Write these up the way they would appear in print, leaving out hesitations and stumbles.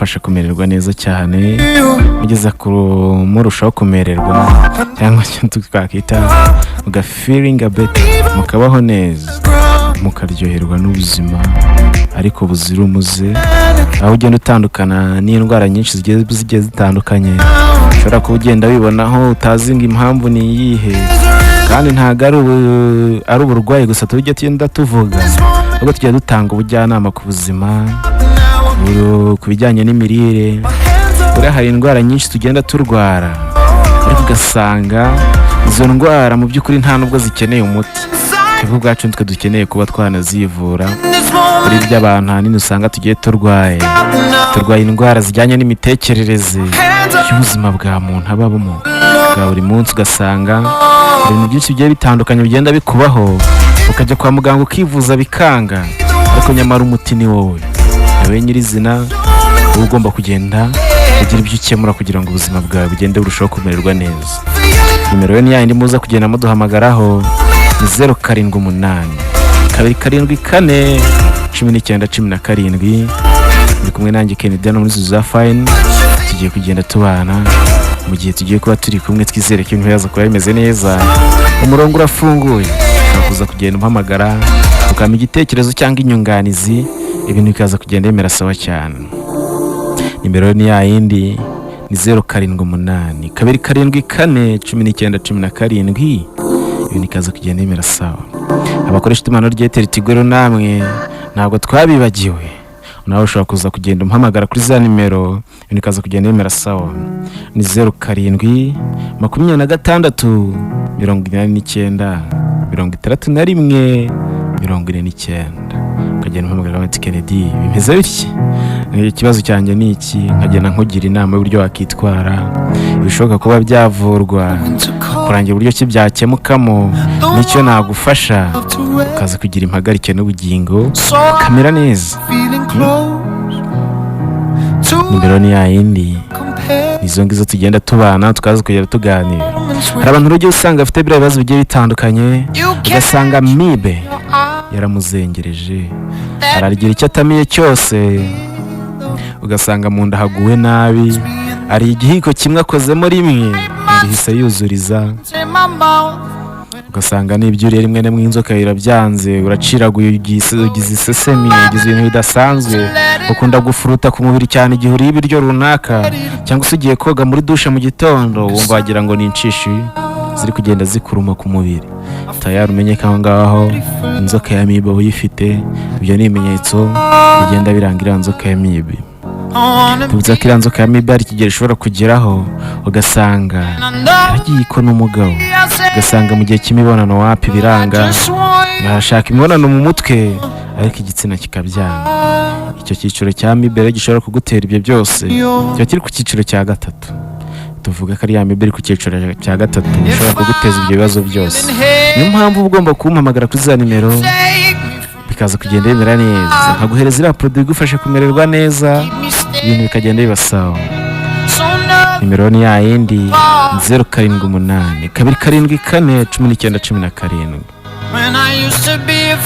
mbafasha kumererwa neza cyane, mugeza ku murushaho kumererwa, cyangwa icyo twakwita muga-feelinga better, mukabaho neza, mukaryoherwa n'ubuzima ariko buzira umuze, aho ugenda utandukana n'indwara nyinshi zigiye zitandukanye ushobora kuba ugenda wibonaho utazi ngo impamvu ni iyihe. Kandi ntabwo ari uburwayi gusa tujya tugenda tuvuga, ahubwo tujya dutanga ubujyanama ku buzima, ku bijyanye n'imirire. Buriya hari indwara nyinshi tugenda turwara, ariko ugasanga izo ndwara mu by'ukuri nta nubwo zikeneye umuti. Twebwe ubwacu nitwe dukeneye kuba twanazivura. Kuri ibyo, abantu ahanini usanga tugiye turwaye indwara zijyanye n'imitekerereze y'ubuzima bwa muntu abamo bwa buri munsi, ugasanga ibintu byinshi bigiye bitandukanye bigenda bikubaho, ukajya kwa muganga ukivuza bikanga, ariko nyamara umuti ni wowe, wowe nyirizina uba ugomba kugenda ugira ibyo ukemura kugira ngo ubuzima bwawe bugende burushaho kumererwa neza. Nimero yo ni yayindi muza kugenda muduhamagaraho, ni 0782741917. Muri kumwe nanjye Kennedy hano muri za Fine. Tugiye kugenda tubana mu gihe tugiye kuba turi kumwe. Twizere ko ibintu biraza kuba bimeze neza. Umurongo urafunguye, ushobora kuza kugenda umpamagara, ukampa igitekerezo cyangwa inyunganizi, ibintu bikaza kugenda bimera sawa cyane. Nimero ni yayindi, ni 0782741917, ibintu bikaza kugenda bimera sawa. Abakoresha itumanaho rya Airtel Tigo rero, namwe ntabwo twabibagiwe. Nawe ushobora kuza kugenda umpamagara kuri za nimero, ibintu bikaza kugenda bimera sawa. Ni 0726896149. Ukagenda umpamagara bati: "Kennedy, bimeze bitya, ikibazo cyanjye ni iki." Nkagenda nkugira inama y'uburyo wakitwara, ibishoboka kuba byavurwa, kurangira uburyo ki byakemukamo n'icyo nagufasha, ukaza kugira impagarike n'ubugingo, ukamera neza. Nimero ni yayindi, izo ngizo tugenda tubana, tukaza kugenda tuganira. Hari abantu ugiye usanga bafite biriya bibazo bigiye bitandukanye, ugasanga amibe yaramuzengereje, aragira icyo atamiye cyose ugasanga mu nda haguwe nabi, hari igihiko kimwe akozemo rimwe ihise yuzuriza, ugasanga n'ibyo uriye rimwe na rimwe inzoka birabyanze, uraciraguye, ugize isesemi, ugize ibintu bidasanzwe. Ukunda gufuruta ku mubiri cyane igihe uriye ibiryo runaka, cyangwa se ugiye koga muri dushe mu gitondo, wumva wagira ngo ni inshishi ziri kugenda zikuruma ku mubiri. Tayari umenye ko aho ngaho inzoka ya amibe uba uyifite. Ibyo ni ibimenyetso bigenda biranga iriya nzoka ya amibe. Tuvuze ko iriya nzoka ya amibe hari ikigero ishobora kugeraho, ugasanga yaragiye ikona umugabo, ugasanga mu gihe cy'imibonano wapi, biranga, arashaka imibonano mu mutwe ariko igitsina kikabyanga. Icyo cyiciro cya amibe rero gishobora kugutera ibyo byose kiba kiri ku cyiciro cya gatatu. Tuvuga ko ari ya amibe iri ku cyiciro cya gatatu ishobora kuguteza ibyo bibazo byose. Niyo mpamvu uba ugomba kumpamagara kuri za nimero, bikaza kugenda bimera neza, nkaguhereza iriya produit igufasha kumererwa neza, ibintu bikagenda biba sawa. Nimero ni yayindi, 0782741917.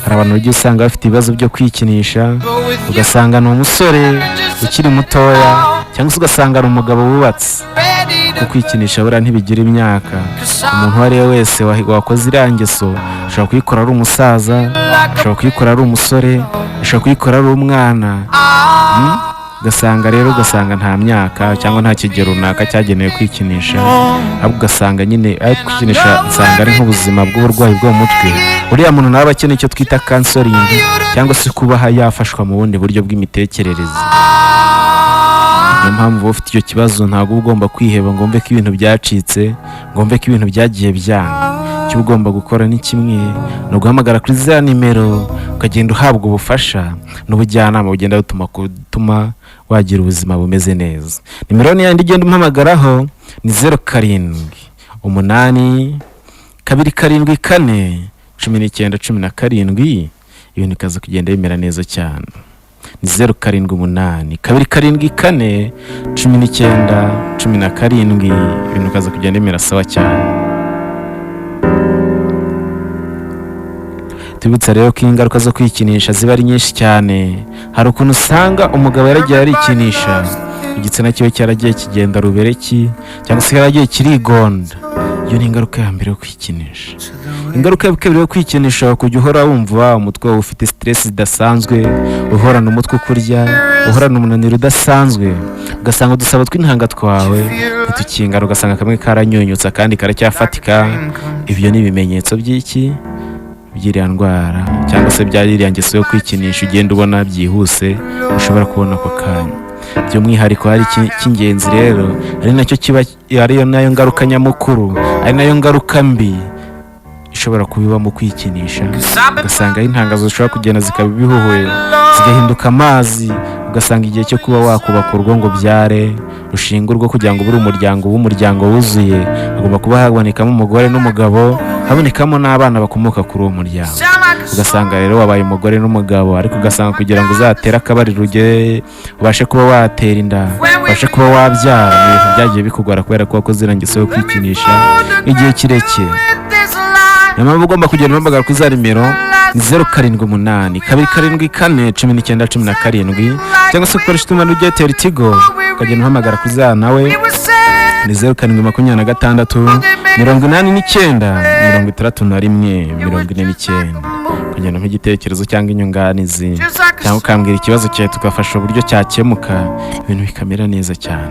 Hari abantu ugiye usanga bafite ibibazo byo kwikinisha, ugasanga ni umusore ukiri mutoya, cyangwa se ugasanga ari umugabo wubatse. Kuko kwikinisha buriya ntibigira imyaka. Umuntu uwo ari we wese wakoze iriya ngeso ashobora kuyikora ari umusaza, ashobora kuyikora ari umusore, ashobora kuyikora ari umwana. Ugasanga rero nta myaka cyangwa nta kigero runaka cyagenewe kwikinisha, ahubwo ugasanga nyine ari kwikinisha, usanga ari nk'ubuzima bw'uburwayi bwo mu mutwe. Uriya muntu nawe aba akeneye icyo twita counseling, cyangwa se kuba yafashwa mu bundi buryo bw'imitekerereze. Niyo mpamvu uba ufite icyo kibazo ntabwo uba ugomba kwiheba ngo wumve ko ibintu byacitse, ngo wumve ko ibintu byagiye byanga. Icyo uba ugomba gukora ni kimwe, ni uguhamagara kuri za nimero, ukagenda uhabwa ubufasha n'ubujyanama bugenda butuma wagira ubuzima bumeze neza. Nimero ni yandi igenda umpamagaraho, ni 0782741917, ibintu bikaza kugenda bimera neza cyane. Ni 0782741917, ibintu bikaza kugenda bimera sawa cyane. Tubibutsa rero ko ingaruka zo kwikinisha ziba ari nyinshi cyane. Hari ukuntu usanga umugabo yaragiye arikinisha, igitsina cyiwe cyaragiye kigenda rubereki, cyangwa se yaragiye kirigonda. Iyo ni ingaruka ya mbere yo kwikinisha. Ingaruka ya kabiri yo kwikinisha, kujya uhora wumva umutwe wawe ufite stress zidasanzwe, uhorana umutwe ukurya, uhorana umunaniro udasanzwe, ugasanga udusabo tw'intanga twawe ntitukingana, ugasanga kamwe karanyunyutse akandi karacyafatika. Ibyo ni ibimenyetso by'iki? By'iriya ndwara cyangwa se bya iriya ngeso yo kwikinisha ugenda ubona byihuse, ushobora kubona ako kanya. By'umwihariko hari icy'ingenzi rero, ari nacyo kiba ariyo nayo ngaruka nyamukuru, ari nayo ngaruka mbi ishobora kubiba mu kwikinisha, ugasanga aho intanga zishobora kugenda zikaba ibihuhuye, zigahinduka amazi, ugasanga igihe cyo kuba wakubaka urugo ngo ubyare, ushinga urugo kugira ngo ube umuryango w'umuryango wuzuye, hagomba kuba habonekamo umugore n'umugabo, habonekamo n'abana bakomoka kuri uwo muryango. Ugasanga rero wabaye umugore n'umugabo, ariko ugasanga kugira ngo uzatere akabariro, ugere ubashe kuba watera inda, ubashe kuba wabyara, ni ibintu byagiye bikugora kubera ko wakoze iriya ngeso yo kwikinisha igihe kirekire. Niyo mpamvu ugomba kugenda uhamagara kuri za nimero, ni 0782741917, cyangwa se ukoresha itumanaho rya Airtel Tigo, ukagenda uhamagara kuri za nawe, ni 0726896149, ukagenda umpa igitekerezo cyangwa inyunganizi, cyangwa ukambwira ikibazo cyawe, tugafasha uburyo cyakemuka, ibintu bikamera neza cyane.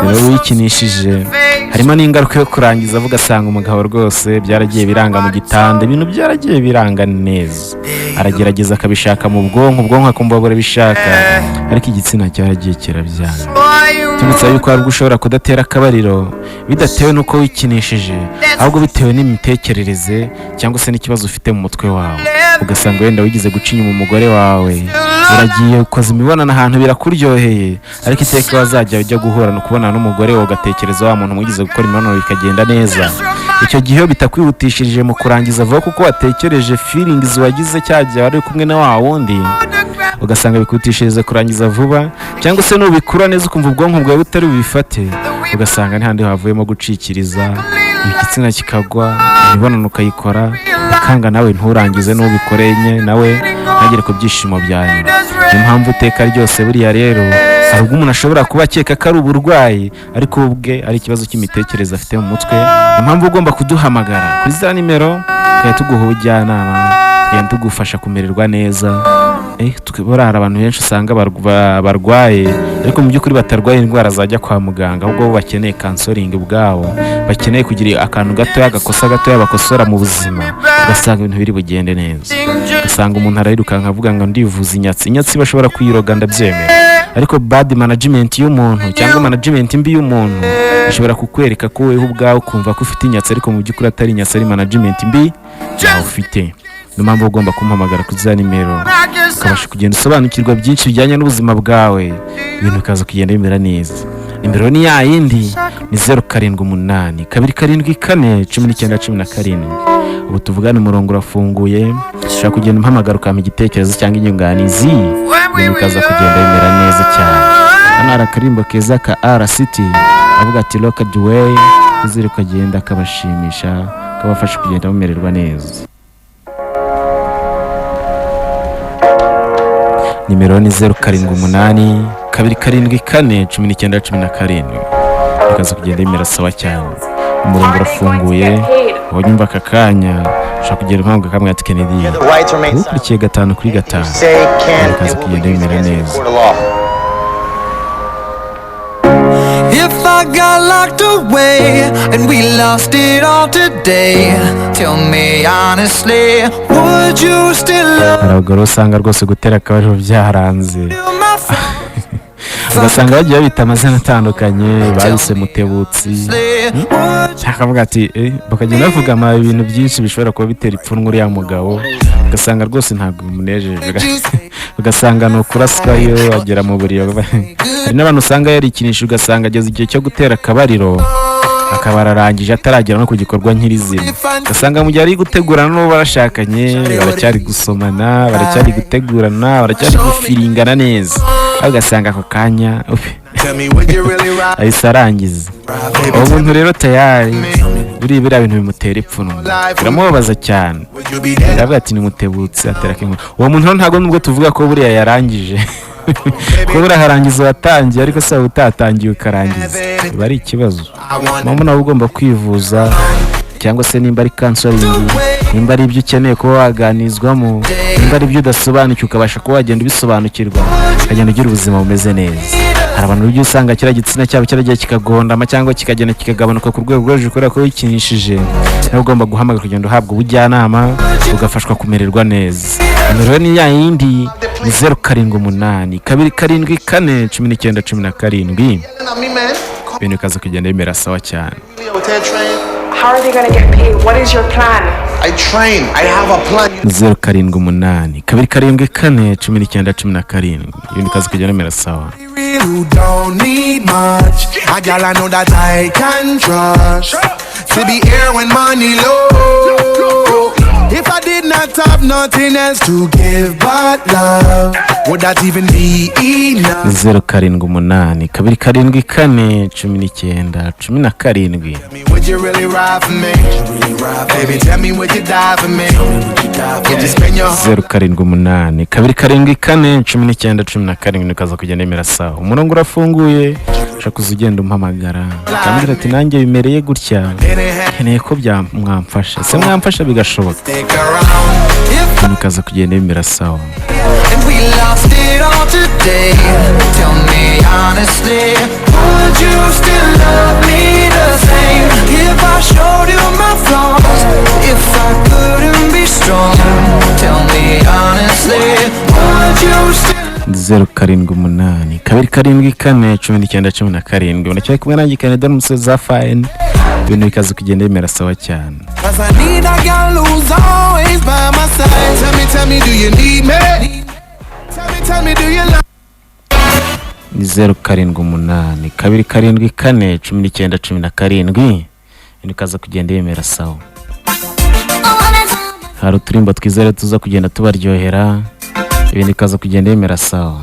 Rero wikinishije, harimo n'ingaruka yo kurangiza avuga, asanga umugabo rwose byaragiye biranga mu gitanda, ibintu byaragiye biranga neza, aragerageza akabishaka mu bwonko, ubwonko akumva burabishaka, ariko igitsina cyaragiye kirabyanga. Tubutsa yuko hari ubwo ushobora kudatera akabariro bidatewe n'uko wikinishije, ahubwo bitewe n'imitekerereze cyangwa se n'ikibazo ufite mu mutwe wawe. Ugasanga wenda wigeze guca inyuma umugore wawe, uragiye ukoza imibonano ahantu birakuryoheye, ariko iteka wazajya ujya guhura no kubonana n'umugore wawe, ugatekereza wa muntu mwigize gukora imibonano bikagenda neza. Icyo gihe iyo bitakwihutishirije mu kurangiza vuba kuko watekereje feelings wagize cya gihe wari kumwe na wa wundi, ugasanga bikutishiriza kurangiza vuba, cyangwa se nubikura neza ukumva ubwonko bwawe butari bubifate, ugasanga n'ahandi havuyemo gucikiriza, igitsina kikagwa, imibonano ukayikora ukanga nawe nturangize, n'ubikoreye nawe ntagere ku byishimo bya nyuma. Niyo mpamvu iteka ryose buriya rero hari ubwo umuntu ashobora kuba akeka ko ari uburwayi, ariko we ubwe ari ikibazo cy'imitekerereze afite mu mutwe. Niyo mpamvu ugomba kuduhamagara kuri za nimero, tukajya tuguha ubujyanama, tukagenda tugufasha kumererwa neza. Buriya hari abantu benshi usanga barwaye, ariko mu by'ukuri batarwaye indwara zajya kwa muganga, ahubwo bo bakeneye counseling ubwabo, bakeneye kugira akantu gatoya, agakosa gatoya bakosora mu buzima, ugasanga ibintu biri bugende neza. Ugasanga umuntu arayirukanka avuga ngo ndivuza inyatsi. Inyatsi bashobora kuyiroga, ndabyemera, ariko bad management y'umuntu cyangwa management mbi y'umuntu ishobora kukwereka ko weho ubwawe ukumva ko ufite inyatsi, ariko mu by'ukuri atari inyatsi, ari management mbi yawe ufite. Niyo mpamvu ugomba kumpamagara kuri za nimero, ukabasha kugenda usobanukirwa byinshi bijyanye n'ubuzima bwawe, ibintu bikaza kugenda bimera neza. Nimero ni ya yindi, ni 0782741917. Ubu tuvugane umurongo urafunguye, ushobora kugenda umpamagara ukampa igitekerezo cyangwa inyunganizi, ibintu bikaza kugenda bimera neza cyane. Hano hari akaririmbo keza ka RCT avuga ati "Rock the way", izere ukagenda kabashimisha, kabafasha kugenda mumererwa neza. Nimero ni 0782741917, bikaza kugenda bimera sawa cyane. Umurongo urafunguye, wanyumva aka kanya ushobora kugenda umpamvu kamwe ati "Kennedy, ukurikiye 5 kuri 5", bikaza kugenda bimera neza. If I got locked away and we lost it all today, tell me honestly, would you still love Hari abagore usanga rwose gutera akabariro byaranze, my friend? ugasanga bagiye babita amazina atandukanye, babise Mutebutsi, Would akavuga ati bakagenda bavuga ibintu byinshi bishobora kuba bitera ipfunwe uriya mugabo, ugasanga rwose ntabwo bimunejeje, ugasanga ni ukuraswayo agera mu buriri. Hari n'abantu usanga yarikinisha, ugasanga ageze igihe cyo gutera akabariro akaba ararangije ataragera no ku gikorwa nyirizina, ugasanga mu gihe ari gutegurana n'uwo barashakanye baracyari gusomana, baracyari gutegurana, baracyari gufiringana neza, aho ugasanga ako kanya Tell me, would you really ride? Ahise arangiza. Baby, Uwo tell muntu rero tayari me, buriya bintu bimutera ipfunwe, biramubabaza cyane. would you be there? Aravuga ati nimutebutse atera ak'inkuru. Uwo muntu rero ntabwo, nubwo tuvuga ko buriya yarangije, ko buriya harangiza uwatangiye, ariko se waba utatangiye ukarangiza biba ari ikibazo. I want Mpamvu nawe ugomba kwivuza, cyangwa se nimba ari counseling, nimba ari ibyo ukeneye kuba waganizwamo, nimba ari ibyo udasobanukiwe, ukabasha kuba wagenda ubisobanukirwa, ukagenda ugira ubuzima bumeze neza. Hari abantu ujya usanga kiriya gitsina cyabo cyaragiye kikagondama cyangwa kikagenda kikagabanuka ku rwego rwo hejuru kubera ko wikinishije. Nawe ugomba guhamagara kugenda uhabwa ubujyanama, ugafashwa kumererwa neza. Nimero ni ya yindi, ni 0782741917. Me, man. Ibintu bikaza kugenda bimera sawa cyane. Hotel train. How are they going to get paid? What is your plan? I train. I have a plan. 0782741917. Ibintu bikaza kugenda bimera sawa. Real who don't need much. A gal I know that I can trust. To be here when money low. If I did not have nothing else to give but love, would that even be enough? 0782741917. Me, would you really ride for me? Baby, tell me, would you die for me? Would you spend your 0782741917, bikaza kugenda bimera sawa. Umurongo urafunguye, ushobora kuza ugenda umpamagara ukambwira ati nanjye bimereye gutya, nkeneye ko mwamfasha. Se mwamfasha bigashoboka. Stick around? If Ibintu bikaza kugenda bimera sawa. And we lost it all today. Tell me honestly, would you still love me the same? If I showed you my flaws, if I couldn't be strong, tell me honestly, would you still? 0782741917. Uracyari kumwe nanjye Canada n'umusozi za fayini. Ibintu bikaza kugenda bimera sawa cyane. 'Cause I need a girl who's always by my side. Tell me, do you need me? Tell me, do you love Ni 0782741917. Ibintu bikaza kugenda bimera sawa. Hari uturimbo twiza rero tuza kugenda tubaryohera, ibintu bikaza kugenda bimera sawa.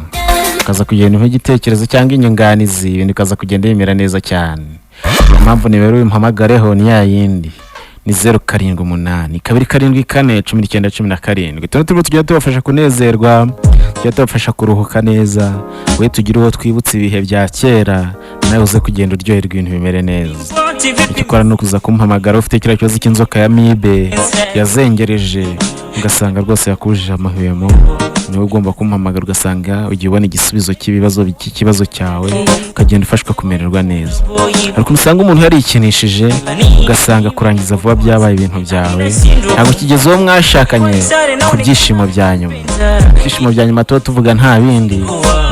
Ukaza kugenda umpa igitekerezo cyangwa inyunganizi, ibintu bikaza kugenda bimera neza cyane. Impamvu nimero umpamagareho ni ya yindi, ni 0782741917. Tuno turimo tugenda tubafasha kunezerwa, tujya tubafasha kuruhuka neza. We tugire uwo twibutse ibihe bya kera, nawe uze kugenda uryoherwa, ibintu bimere neza. Icyo ukora ni ukuza kumpamagara ufite kiriya kibazo cy'inzoka ya mibe yazengereje, ugasanga rwose yakubujije amahwemo. Niwe ugomba kumpamagara, ugasanga ugiye ubona igisubizo cy'ibibazo cy'ikibazo cyawe, ukagenda ufashwa kumererwa neza. Hari ukuntu usanga umuntu yarikinishije, ugasanga kurangiza vuba byabaye ibintu byawe, ntabwo kigeze uwo mwashakanye ku byishimo bya nyuma. Ibyishimo bya nyuma tuba tuvuga nta bindi, ni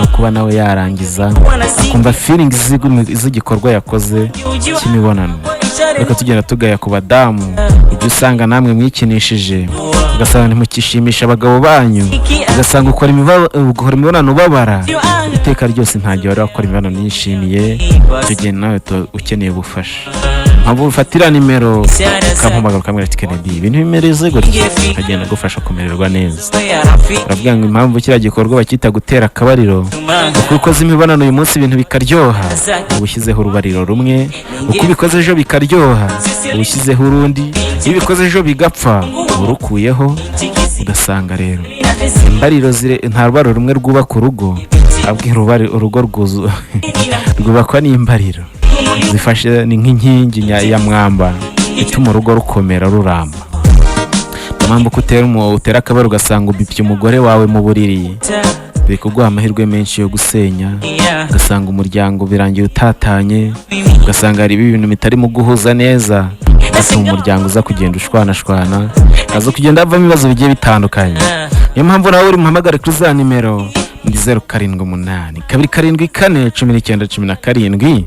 ukuba nawe yarangiza akumva feelings z'igikorwa yakoze cy'imibonano. Reka tugenda tugaya ku badamu, ibyo usanga namwe mwikinishije, ugasanga ntimukishimisha abagabo banyu, ugasanga ukora imibonano ubabara iteka ryose. Nta gihe wari wakora imibonano yishimiye. Icyo gihe nawe tuba ukeneye ubufasha. Mpamvu ufatira nimero ukampamagara, ukambwira ati Kennedy, ibintu bimereze gutya, akagenda agufasha kumererwa neza. Baravuga ngo impamvu kiriya gikorwa bacyita gutera akabariro, uko ukoze imibonano uyu munsi ibintu bikaryoha, uba ushyizeho urubariro rumwe. Uko ubikoze ejo bikaryoha, uba ushyizeho urundi. Iyo ubikoze ejo bigapfa, uba urukuyeho. Ugasanga rero imbariro nta rubariro rumwe rwubaka urugo, ahubwo urugo rwubakwa n'imbariro zifashe, ni nk'inkingi ya mwamba ituma urugo rukomera, ruramba. Niyo mpamvu ko utera akabariro ugasanga ubipye umugore wawe mu buriri, biri kuguha amahirwe menshi yo gusenya, ugasanga umuryango birangiye utatanye, ugasanga hari ibintu bitarimo guhuza neza, ugatuma umuryango uza kugenda ushwanashwana, ukaza kugenda havamo ibibazo bigiye bitandukanye. Niyo mpamvu nawe uri muhamagare kuri za nimero, ni 0782741917,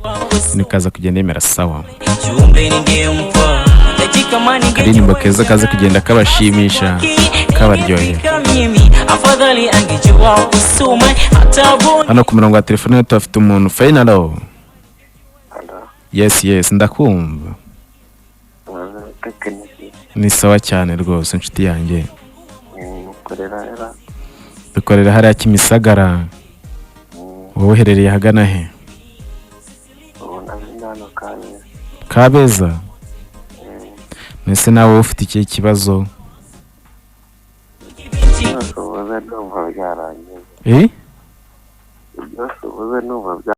nikaza kugenda yemera sawa. Akaririmbo keza kaza kugenda kabashimisha, kabaryohera. Hano ku murongo wa telefone tuhafite umuntu fayinalo. Yes, ndakumva. Ni sawa cyane rwose, inshuti yanjye. Dukorera hariya Kimisagara. Wowe uherereye ahagana he? Kabeza. Mbese nawe ufite ikihe kibazo? Byose uvuze ndumva byarangiye. Eh? Byose uvuze ndumva.